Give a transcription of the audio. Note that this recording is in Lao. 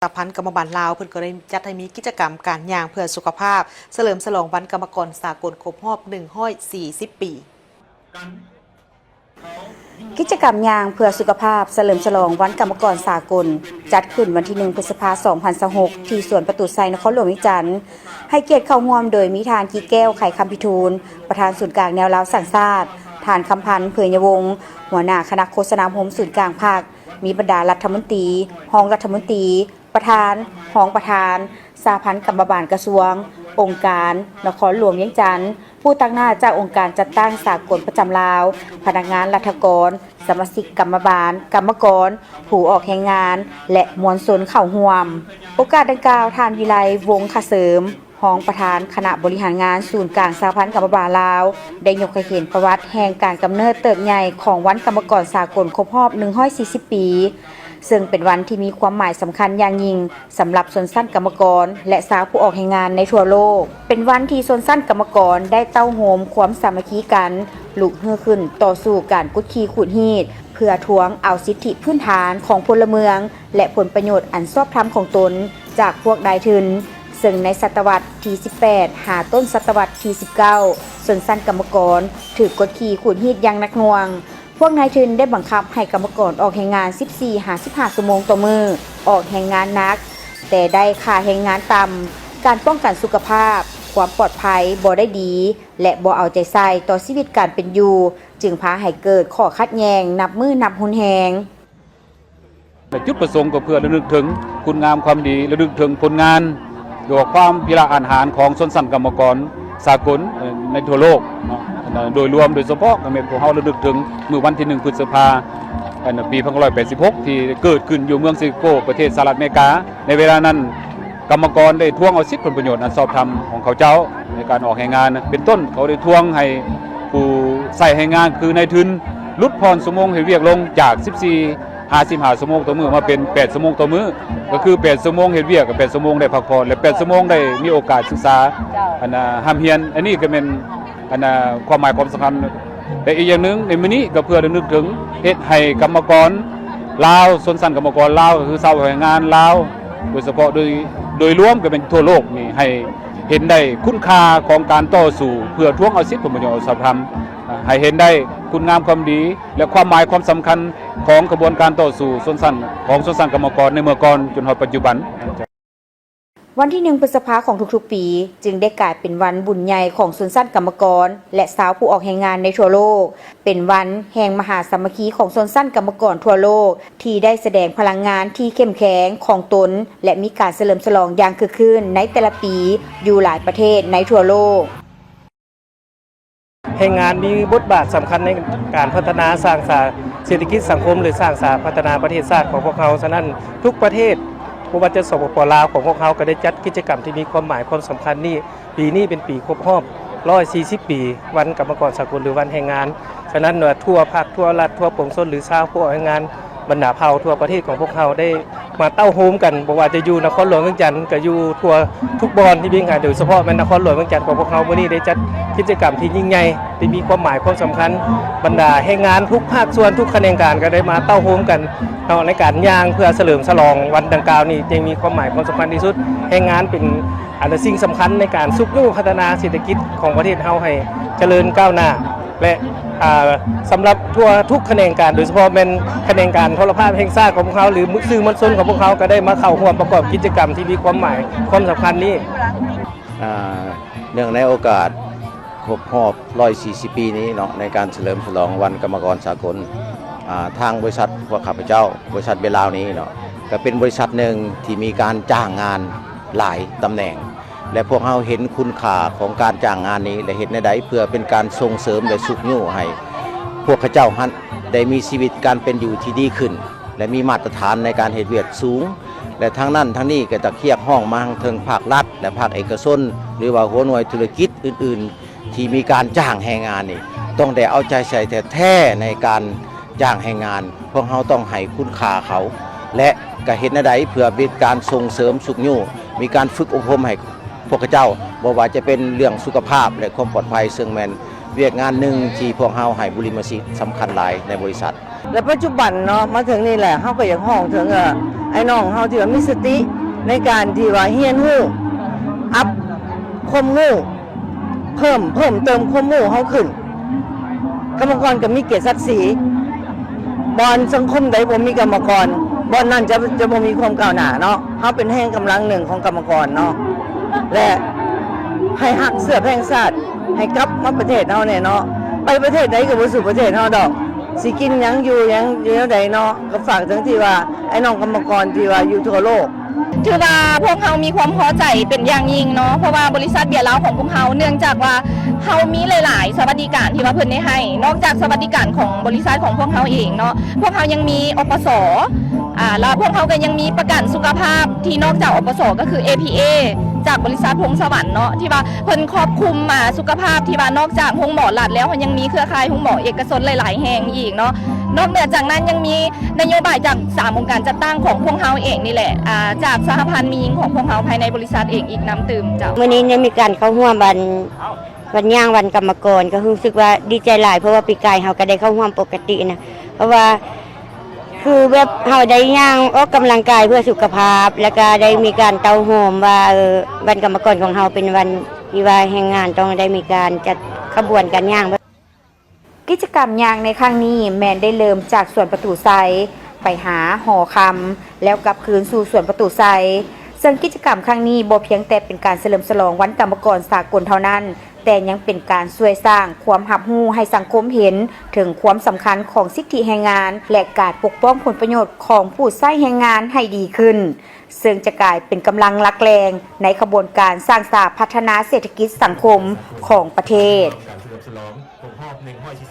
ສະຫະພັນກຳມະບານລາວ ເພິ່ນກໍໄດ້ຈັດໃຫ້ມີກິດຈະກຳການຍ່າງເພື່ອສຸຂະພາບ ສະເຫຼີມສະຫຼອງວັນກຳມະກອນສາກົນຄົບຮອບໜຶ່ງຮ້ອຍສີ່ສິບປີ. ກິດຈະກຳຍ່າງເພື່ອສຸຂະພາບສະເຫຼີມສະຫຼອງວັນກຳມະກອນສາກົນ ຈັດຂຶ້ນວັນທີໜຶ່ງ ພຶດສະພາ ສອງພັນຊາວຫົກ ທີ່ສວນປະຕູໄຊ ນະຄອນຫຼວງວຽງຈັນ. ໃຫ້ກຽດເຂົ້າຮ່ວມໂດຍມີທ່ານ ກິແກ້ວ ໄຂຄຳພິທູນ ປະທານສູນກາງແນວລາວສ້າງຊາດ, ທ່ານ ຄຳພັນ ເຜີຍຍະວົງ ຫົວໜ້າຄະນະໂຄສະນາອົບຮົມສູນກາງພັກ, ມີບັນດາລັດຖະມົນຕີ, ຮອງລັດຖະມົນຕີ, ປະທານ, ຮອງປະທານ, ສະຫະພັນກຳມະບານກະຊວງ, ອົງການ, ນະຄອນຫຼວງວຽງຈັນ, ຜູ້ຕາງໜ້າຈາກອົງການຈັດຕັ້ງສາກົນປະຈຳລາວ, ພະນັກງານລັດຖະກອນ, ສະມາຊິກກຳມະບານ, ກຳມະກອນ, ຜູ້ອອກແຮງງານ ແລະ ມວນຊົນເຂົ້າຮ່ວມ. ໂອກາດດັ່ງກ່າວ, ທ່ານ ວິໄລ ວົງຄະເສີມ ຮອງປະທານຄະນະບໍລິຫານງານສູນກາງສະຫະພັນກຳມະບານລາວ ໄດ້ຍົກໃຫ້ເຫັນປະຫວັດແຫ່ງການກຳເນີດເຕີບໃຫຍ່ຂອງວັນກຳມະກອນສາກົນຄົບຮອບໜຶ່ງຮ້ອຍສີ່ສິບປີ, ເຊິ່ງເປັນວັນທີ່ມີຄວາມໝາຍສຳຄັນຢ່າງຍິ່ງ ສຳລັບຊົນຊັ້ນກຳມະກອນ ແລະ ຊາວຜູ້ອອກແຮງງານໃນທົ່ວໂລກ. ເປັນວັນທີ່ຊົນຊັ້ນກຳມະກອນໄດ້ເຕົ້າໂຮມຄວາມສາມັກຄີກັນ, ລຸກຮືຂຶ້ນຕໍ່ສູ້ການກົດຂີ່ຂູດຮີດ ເພື່ອທວງເອົາສິດທິພື້ນຖານຂອງພົນລະເມືອງ ແລະ ຜົນປະໂຫຍດອັນຊອບທຳຂອງຕົນຈາກພວກນາຍທຶນ, ເຊິ່ງໃນສະຕະວັດທີສິບແປດ ຫາຕົ້ນສະຕະວັດທີສິບເກົ້າ ຊົນຊັ້ນກຳມະກອນຖືກກົດຂີ່ຂູດຮີດຢ່າງໜັກໜ່ວງ. ພວກນາຍທຶນໄດ້ບັງຄັບໃຫ້ກຳມະກອນອອກແຮງງານສິບສີ່ຫາສິບຫ້າຊົ່ວໂມງຕໍ່ມື້, ອອກແຮງງານໜັກ ແຕ່ໄດ້ຄ່າແຮງງານຕ່ຳ, ການປ້ອງກັນສຸຂະພາບ, ຄວາມປອດໄພບໍ່ໄດ້ດີ ແລະ ບໍ່ເອົາໃຈໃສ່ຕໍ່ຊີວິດການເປັນຢູ່, ຈຶ່ງພາໃຫ້ເກີດຂໍ້ຂັດແຍ່ງນັບມື້ນັບຮຸນແຮງ. ແລະ ຈຸດປະສົງກໍເພື່ອລະນຶກເຖິງຄຸນງາມຄວາມດີ, ລະນຶກເຖິງຜົນງານ ຫຼືວ່າຄວາມພິລະອາດຫານຂອງຊົນຊັ້ນກຳມະກອນສາກົນ ເອີ ໃນທົ່ວໂລກເນາະ ໂດຍລວມ, ໂດຍສະເພາະກໍແມ່ນພວກເຮົາລະນຶກເຖິງມື້ວັນທີໜຶ່ງ ພຶດສະພາ ເອີ ປີພັນເກົ້າຮ້ອຍແປດສິບຫົກ ທີ່ເກີດຂຶ້ນຢູ່ເມືອງຊິຄາໂກ ປະເທດສະຫະລັດອາເມລິກາ. ໃນເວລານັ້ນ ກຳມະກອນໄດ້ທວງເອົາສິດຜົນປະໂຫຍດອັນຊອບທຳຂອງເຂົາເຈົ້າໃນການອອກແຮງງານ ເປັນຕົ້ນ ເຂົາໄດ້ທວງໃຫ້ຜູ້ໃຊ້ແຮງງານ ຄືນາຍທຶນ ຫຼຸດຜ່ອນຊົ່ວໂມງເຮັດວຽກລົງຈາກສິບສີ່ຫາສິບຫ້າຊົ່ວໂມງຕໍ່ມື້ ມາເປັນແປດຊົ່ວໂມງຕໍ່ມື້, ກໍຄືແປດຊົ່ວໂມງເຮັດວຽກ ກັບແປດຊົ່ວໂມງໄດ້ພັກຜ່ອນ ແລະ ແປດຊົ່ວໂມງໄດ້ມີໂອກາດສຶກສາ ອັນນ່າ ຮ່ຳຮຽນ. ອັນນີ້ກໍແມ່ນ ອັນນ່າ ຄວາມໝາຍຄວາມສຳຄັນ ແລະ ອີກຢ່າງໜຶ່ງ ໃນມື້ນີ້ກໍເພື່ອລະນຶກເຖິງ ເຮັດໃຫ້ກຳມະກອນລາວ, ຊົນຊັ້ນກຳມະກອນລາວ ກໍຄືຊາວແຮງງານລາວ ໂດຍສະເພາະໂດຍ, ໂດຍລວມກໍແມ່ນທົ່ວໂລກນີ້ ໃຫ້ເຫັນໄດ້ຄຸນຄ່າຂອງການຕໍ່ສູ້ເພື່ອທວງເອົາສິດຜົນປະໂຫຍດອັນຊອບທຳ, ໃຫ້ເຫັນໄດ້ຄຸນງາມຄວາມດີ ແລະ ຄວາມໝາຍຄວາມສຳຄັນຂອງຂະບວນການຕໍ່ສູ້ຊົນຊັ້ນ ຂອງຊົນຊັ້ນກຳມະກອນໃນເມື່ອກ່ອນຈົນຮອດປັດຈຸບັນ. ວັນທີໜຶ່ງ ພຶດສະພາຂອງທຸກໆປີ ຈຶ່ງໄດ້ກາຍເປັນວັນບຸນໃຫຍ່ຂອງຊົນຊັ້ນກຳມະກອນ ແລະ ຊາວຜູ້ອອກແຮງງານໃນທົ່ວໂລກ, ເປັນວັນແຫ່ງມະຫາສາມັກຄີຂອງຊົນຊັ້ນກຳມະກອນທົ່ວໂລກ ທີ່ໄດ້ສະແດງພະລັງງານທີ່ເຂັ້ມແຂງຂອງຕົນ ແລະ ມີການສະເຫຼີມສະຫຼອງຢ່າງຄຶກຄື້ນໃນແຕ່ລະປີຢູ່ຫຼາຍປະເທດໃນທົ່ວໂລກ. ແຮງງານມີບົດບາດສຳຄັນໃນການພັດທະນາສ້າງສາເສດຖະກິດສັງຄົມ ຫຼື ສ້າງສາພັດທະນາປະເທດຊາດຂອງພວກເຮົາ. ສະນັ້ນ ທຸກປະເທດ ບໍ່ວ່າຈະ ສປປ ລາວ ຂອງພວກເຮົາ ກໍໄດ້ຈັດກິດຈະກຳທີ່ມີຄວາມໝາຍຄວາມສຳຄັນນີ້. ປີນີ້ເປັນປີຄົບຮອບຮ້ອຍສີ່ສິບປີ ວັນກຳມະກອນສາກົນ ຫຼື ວັນແຮງງານ. ສະນັ້ນວ່າ ທົ່ວພັກ ທົ່ວລັດ ທົ່ວປວງຊົນ ຫຼື ຊາວຜູ້ອອກແຮງງານ ບັນດາເຜົ່າທົ່ວປະເທດຂອງພວກເຮົາໄດ້ມາເຕົ້າໂຮມກັນ, ບໍ່ວ່າຈະຢູ່ນະຄອນຫຼວງວຽງຈັນ ກໍຢູ່ທົ່ວທຸກບ່ອນທີ່ວຽງ ໂດຍສະເພາະແມ່ນນະຄອນຫຼວງວຽງຈັນຂອງພວກເຮົາ ມື້ນີ້ໄດ້ຈັດກິດຈະກຳທີ່ຍິ່ງໃຫຍ່ ທີ່ມີຄວາມໝາຍຄວາມສຳຄັນ. ບັນດາແຮງງານທຸກພາກສ່ວນ ທຸກຂະແໜງການກໍໄດ້ມາເຕົ້າໂຮມກັນເນາະ ໃນການຍ່າງເພື່ອສະເຫຼີມສະຫຼອງວັນດັ່ງກ່າວນີ້ ຈຶ່ງມີຄວາມໝາຍຄວາມສຳຄັນທີ່ສຸດ. ແຮງງານເປັນ ອັນ ສິ່ງສຳຄັນໃນການຊຸກຍູ້ພັດທະນາເສດຖະກິດຂອງປະເທດເຮົາໃຫ້ຈະເລີນກ້າວໜ້າ ແລະ ອາ ສຳລັບທົ່ວທຸກຂະແໜງການ ໂດຍສະເພາະແມ່ນຂະແໜງການໂທລະພາບແຫ່ງຊາດຂອງພວກເຮົາ ຫຼື ສື່ມວນຊົນຂອງພວກເຮົາ ກໍໄດ້ມາເຂົ້າຮ່ວມປະກອບກິດຈະກຳທີ່ມີຄວາມໝາຍຄວາມສຳຄັນນີ້. ອາ ເນື່ອງໃນໂອກາດຄົບຮອບຮ້ອຍສີ່ສິບປີນີ້ເນາະ ໃນການສະເຫຼີມສະຫຼອງວັນກຳມະກອນສາກົນ, ອາ ທາງບໍລິສັດພວກຂ້າພະເຈົ້າ ບໍລິສັດເບລາວນີ້ເນາະ ກໍເປັນບໍລິສັດໜຶ່ງທີ່ມີການຈ້າງງານຫຼາຍຕຳແໜ່ງ ແລະ ພວກເຮົາເຫັນຄຸນຄ່າຂອງການຈ້າງງານນີ້ ແລະ ເຮັດແນວໃດເພື່ອເປັນການສົ່ງເສີມ ແລະ ຊຸກຍູ້ໃຫ້ພວກເຂົາເຈົ້າຫັ້ນໄດ້ມີຊີວິດການເປັນຢູ່ທີ່ດີຂຶ້ນ ແລະ ມີມາດຕະຖານໃນການເຮັດວຽກສູງ ແລະ ທັງນັ້ນທັງນີ້ກໍຢາກຮຽກຮ້ອງມາທາງເທິງພາກລັດ ແລະ ພາກເອກະຊົນ ຫຼືວ່າຫົວໜ່ວຍທຸລະກິດອື່ນໆ ທີ່ມີການຈ້າງແຮງງານນີ້ ຕ້ອງໄດ້ເອົາໃຈໃສ່ແທ້ໆ ໃນການຈ້າງແຮງງານ. ພວກເຮົາຕ້ອງໃຫ້ຄຸນຄ່າເຂົາ ແລະ ກະເຮັດແນວໃດເພື່ອເປັນການສົ່ງເສີມຊຸກຍູ້ ມີການຝຶກອົບຮົມໃຫ້ພວກເຂົາເຈົ້າ ບໍ່ວ່າຈະເປັນເລື່ອງສຸຂະພາບ ແລະ ຄວາມປອດໄພ ເຊິ່ງແມ່ນ ວຽກງານໜຶ່ງທີ່ພວກເຮົາໃຫ້ບຸລິມະສິດສຳຄັນຫຼາຍໃນບໍລິສັດ. ແລະ ປັດຈຸບັນເນາະ ມາເຖິງນີ້ແຫຼະ ເຮົາກໍຢາກຮ້ອງເຖິງ ເອີ ອ້າຍນ້ອງເຮົາທີ່ວ່າມີສະຕິໃນການທີ່ວ່າຮຽນຮູ້ ອັບຄວາມຮູ້ ເພີ່ມ ເພີ່ມເຕີມຄວາມຮູ້ເຮົາຂຶ້ນ. ກຳມະກອນກໍມີກຽດສັກສີ. ບ່ອນສັງຄົມໃດບໍ່ມີກຳມະກອນ ບ່ອນນັ້ນຈະ ຈະບໍ່ມີຄວາມກ້າວໜ້າເນາະ. ເຮົາເປັນແຮງກຳລັງໜຶ່ງຂອງກຳມະກອນເນາະ ແລະ ໃຫ້ຮັກເຊື້ອແພງຊາດ ໃຫ້ກັບມາປະເທດເຮົາແດ່ເນາະ. ໄປປະເທດໃດກໍບໍ່ສູ້ປະເທດເຮົາດອກ. ຊິກິນຫຍັງ ຢູ່ຫຍັງ ຢູ່ແນວໃດເນາະ. ກໍຝາກເຖິງທີ່ວ່າ ອ້າຍນ້ອງກຳມະກອນທີ່ວ່າຢູ່ທົ່ວໂລກ. ຖືວ່າພວກເຮົາມີຄວາມພໍໃຈເປັນຢ່າງຍິ່ງເນາະ ເພາະວ່າບໍລິສັດເບຍລາວຂອງພວກເຮົາ ເນື່ອງຈາກວ່າເຮົາມີຫຼາຍໆສະຫວັດດີການທີ່ວ່າເພິ່ນໄດ້ໃຫ້. ນອກຈາກສະຫວັດດີການຂອງບໍລິສັດຂອງພວກເຮົາເອງເນາະ ພວກເຮົາຍັງມີ ອປສ ອາ ແລ້ວພວກເຮົາກໍຍັງມີປະກັນສຸຂະພາບ ທີ່ນອກຈາກ ອປສ ກໍຄື ເອ ພີ ເອ ຈາກບໍລິສັດພົງສະຫວັນເນາະ ທີ່ວ່າເພິ່ນຄອບຄຸມ ອາ ສຸຂະພາບ ທີ່ວ່ານອກຈາກໂຮງໝໍລັດແລ້ວ ເຮົາຍັງມີເຄືອຂ່າຍໂຮງໝໍເອກະຊົນຫຼາຍໆແຫ່ງອີກເນາະ. ນອກເໜືອຈາກນັ້ນຍັງມີນະໂຍບາຍຈາກສາມອົງການຈັດຕັ້ງຂອງພວກເຮົາເອງນີ້ແຫຼະ ອາ ຈາກສະຫະພັນແມ່ຍິງຂອງພວກເຮົາພາຍໃນບໍລິສັດເອງອີກນຳຕື່ມເຈົ້າ. ມື້ນີ້ໄດ້ມີການເຂົ້າຮ່ວມວັນ ວັນຍ່າງວັນກຳມະກອນ ກໍຮູ້ສຶກວ່າດີໃຈຫຼາຍ ເພາະວ່າປີກາຍເຮົາກໍໄດ້ເຂົ້າຮ່ວມປົກກະຕິນະ ເພາະວ່າຄືແບບເຮົາໄດ້ຍ່າງອອກກຳລັງກາຍເພື່ອສຸຂະພາບ ແລ້ວກໍໄດ້ມີການເຕົ້າໂຮມວ່າ ເອີ ວັນກຳມະກອນຂອງເຮົາເປັນວັນທີ່ວ່າແຮງງານຕ້ອງໄດ້ມີການຈັດຂະບວນການຍ່າງ. ກິດຈະກຳຍ່າງໃນຄັ້ງນີ້ແມ່ນໄດ້ເລີ່ມຈາກສວນປະຕູໄຊ ໄປຫາຫໍຄຳ ແລ້ວກັບຄືນສູ່ສວນປະຕູໄຊ ເຊິ່ງກິດຈະກຳຄັ້ງນີ້ບໍ່ພຽງແຕ່ເປັນການສະເຫຼີມສະຫຼອງວັນກຳມະກອນສາກົນເທົ່ານັ້ນ, ແຕ່ຍັງເປັນການຊ່ວຍສ້າງຄວາມຮັບຮູ້ໃຫ້ສັງຄົມເຫັນເຖິງຄວາມສຳຄັນຂອງສິດທິແຮງງານ ແລະ ການປົກປ້ອງຜົນປະໂຫຍດຂອງຜູ້ໃຊ້ແຮງງານໃຫ້ດີຂຶ້ນ, ເຊິ່ງຈະກາຍເປັນກຳລັງຫຼັກແຫຼ່ງໃນຂະບວນການສ້າງສາພັດທະນາເສດຖະກິດສັງຄົມຂອງປະເທດ.